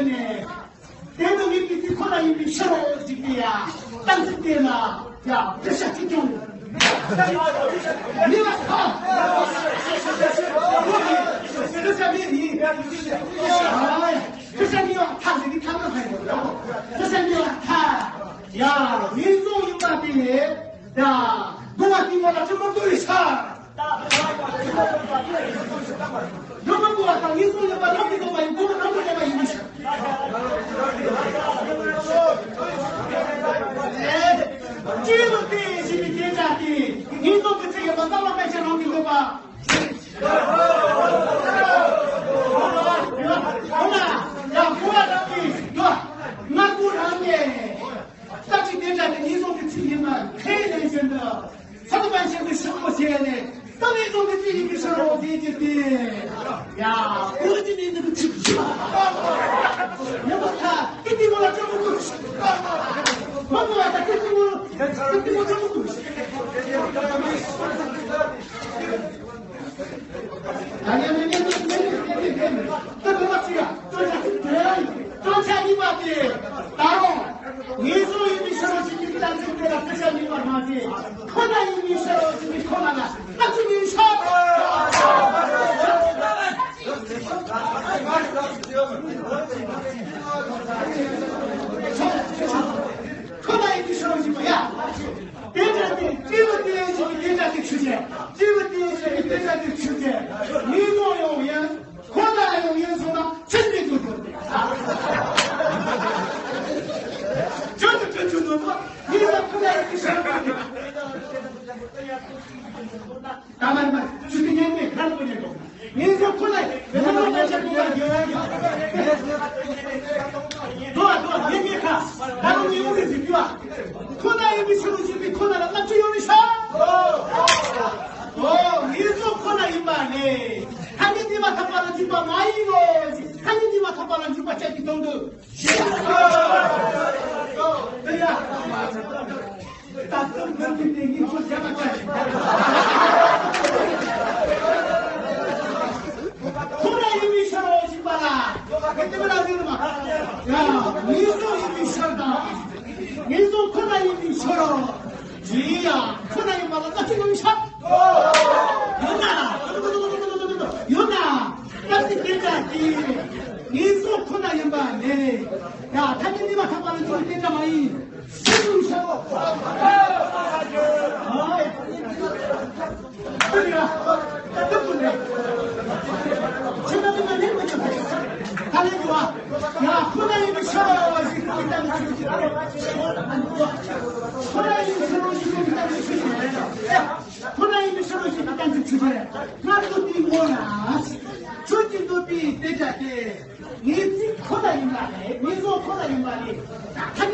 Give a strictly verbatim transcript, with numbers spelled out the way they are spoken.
ནས། དེ་ནི་ངེད་ཀྱི་དེ་ཁོ་ན་ཡིན་པའི་ཕྱིར་རོ་ཟེར་གྱི་ཡ། གཏན་ཚིགས་དེ་ལ་ཡ་བརྗོད་བྱ་གཅིག་ཀྱང་མེད་པར་ཐལ། བརྗོད་བྱ་མེད་ནི། བརྗོད་བྱ་མེད་པར་ཐལ་ཟེར་གྱི་ཐལ་ན་ཧ་ཡོད། བརྗོད་བྱ་མེད་པར་ཐལ། ཡ། ངེས་འབྱུང་ཡིན་པ་དེ་ལས། ཡ། དགོངས་པ་དེའི་ངོ་ལ་ཅི་མ་གོ་བའི་ཕྱིར། སྒྲུབ་པ་དགོས་པ་དང་ངེས་འབྱུང་ཡོད་པ་རང་གི་དགོངས་པ་ཡིན། དགོངས་པ་རང་གི་དགོངས་པ་ཡིན་པའི་ཕྱིར། ཨེ། སྤྱིར་བཏང་ཞེས་པའི་དེ་ལྟ་སྟེ། ངེས་འབྱུང་གི་ཚིག་ཡོད་པ་རྣམ་པ་སྨྲས་ཕྱིར་རང་གི་དགོངས་པ། འོ་ན་ཡང་གོ་བ་རང་གི་ཡོད། ང་གོ་རང་གི། རྟགས་ཀྱི་དེ་འདྲ་དེ་ངེས་འབྱུང་གི་ཚིག་ཡིན་པར་ཁས་ལེན་བཞིན་དུ། ས་ཏུ་པན་ཆེན་པོའི་ཕྱག་མོ་བྱས་ནས་ད་ངེས་འབྱུང་གི་ཚིག་ཡིན་པའི་ཕྱིར་རོ་ཟེར་གྱི་དེ། ཡ། ཀུན་གྱི་ནི་འདི་གི་ཚིག་ཡིན་པ། ཡིན་པར་ཐལ། ཏི་ཏི་མོ་ལ་ཅོ་མོ་ཀུ། མ་གོ་བ་དང་ཏི་ཏི་མོ། ཏི་ཏི་མོ་ཅོ་མོ་ཀུ། ད་ཡང་མི་མི་མི་མི་མི་མི་མི་ད་དུ་མ་ཅི་ཡ། སྟོན་ཆ་ཅིག་དེ་ཡ་ཡིན། སྟོན་ཆ་གཉིས་པ་དེ། ད་རུང་ངེས་འབྱུང་ཡིན་པའི་ཕྱིར་རོ་ཞེས་པའི་གཏན་ཚིགས་དེ་ལ་བརྗོད་བྱ་མེད་པར་མ་ཟད། ཁོ་ན་ཡིན་པའི་ཕྱིར་རོ་ཞེས་པའི་ཁོ་ན་ལ་རྟགས་ཀྱི་མིང་བཞག་ཁོ་ན་ཡིན་པའི་ཕྱིར་རོ་ཞེས་པ་ཡ། དེ་འདྲ་དེ་སྤྲེའུ་དེ་ཞེས་པའི་དེ་འདྲ་དེ་ཆོས་ཅན། སྤྲེའུ་དེ་ཞེས་པའི་དེ་འདྲ་དེ་ཆོས་ཅན། ངེས་འབྱུང་ཡང་ཡིན། ཁོ་ན་ཡང་ཡིན་སོང་ན་ཕྱིར་མི་འགྱུར་དགོས་ཏེ། ཅོ་ཅོ་ཅོ་ཅོ་ནོ་ནོ། ངེས་འབྱུང་ཁོ་ན་ཡིན་པའི་ཕྱིར་རོ་ཞེས་པའི། ད་མར་མར་ཆུ་དེ་ཉན་མེད་ཁར་གོ་ཉན་གོ། ངེས་འབྱུང་ཁོ་ན་ཡིན་པའི་ཕྱིར་རོ་ཞེས་པའི། དོ་དོ་ཉན་མེད་ཁ། ད་རུང་ཡོང་གི་ཟིག་ཡོད། ཁོ་ན་ཡིན་པའི་ཕྱིར་རོ་ཞེས་པའི་ཁོ་ན་ལ་རྟགས་ཀྱི་ཡོད་མི་ཤ། ཨོ། ངེས་འབྱུང་ཁོ་ན་ཡིན་པ་ནི། ཐ་སྙད་འདི་མ་ཐག་པ་ལ་འཇུག་པ་མ་ཡིན་ནོ། ཐ་སྙད་འདི་མ་ཐག་པ་ལ་འཇུག་པ་ཅན་གྱི་དོན་དུ། དེ་ཡ། ད་དུང་མི་འདི་དེ་ངེས་འབྱུང་བྱས་པ་ཅན། ཁོ་ན་ཡིན་པའི་ཕྱིར་རོ་ཞེས་པ་ལ། དེ་མི་ལ་ཡིན་མ། ཡ། ངེས་འབྱུང་ཡིན་པའི་ཕྱིར་དང་། ངེས་འབྱུང་ཁོ་ན་ཡིན་པའི་ཕྱིར་རོ། ཡིན་ཡང་ཁོ་ན་ཡིན་པ་ལ་རྟགས་ཀྱི་མིང་བཞག་ཡོད་ན་ལ། ཡོད་ན། རྟགས་ཀྱི་དེ་འདྲ་གྱི། ངེས་འབྱུང་ཁོ་ན་ཡིན་པ་ལས། ཡ། ཐ་སྙད་འདི་མ་ཐག་པ་ལ་འཇུག་པའི་དེ་འདྲ་མ་ཡིན། ཞེས་གསུངས་ཤག་ཨ། ཡ། ད་དུ་ཀུན་ནས། ཁྱེད་ད་དུ་ང་ནས་མི་ཆོག་ད་ལས་འགྲོ་བ། ཡ། ཁོ་ན་ཡིན་པའི་ཕྱིར་རོ་ཞེས་པའི་གཏན་ཚིགས་ཆོས་ཅན། ཁོ་ན་ཡིན་པའི་ཕྱིར་རོ་ཞེས་པའི་གཏན་ཚིགས་ཆོས་ཅན། ཁོ་ན་ཡིན་པའི་ཕྱིར་རོ་ཞེས་པའི་གཏན་ཚིགས་ཆོས་ཅན། སྔར་དུ་དེའི་ངོ་ལ། ཆོས་ཀྱི་འདོད་པའི་དེ་འདྲ་སྟེ། ངེས་ཚིག་ཁོ་ན་ཡིན་པ་རེད། ངེས་འབྱུང་ཁོ་ན་ཡིན་པ་རེད། ད་ཐ་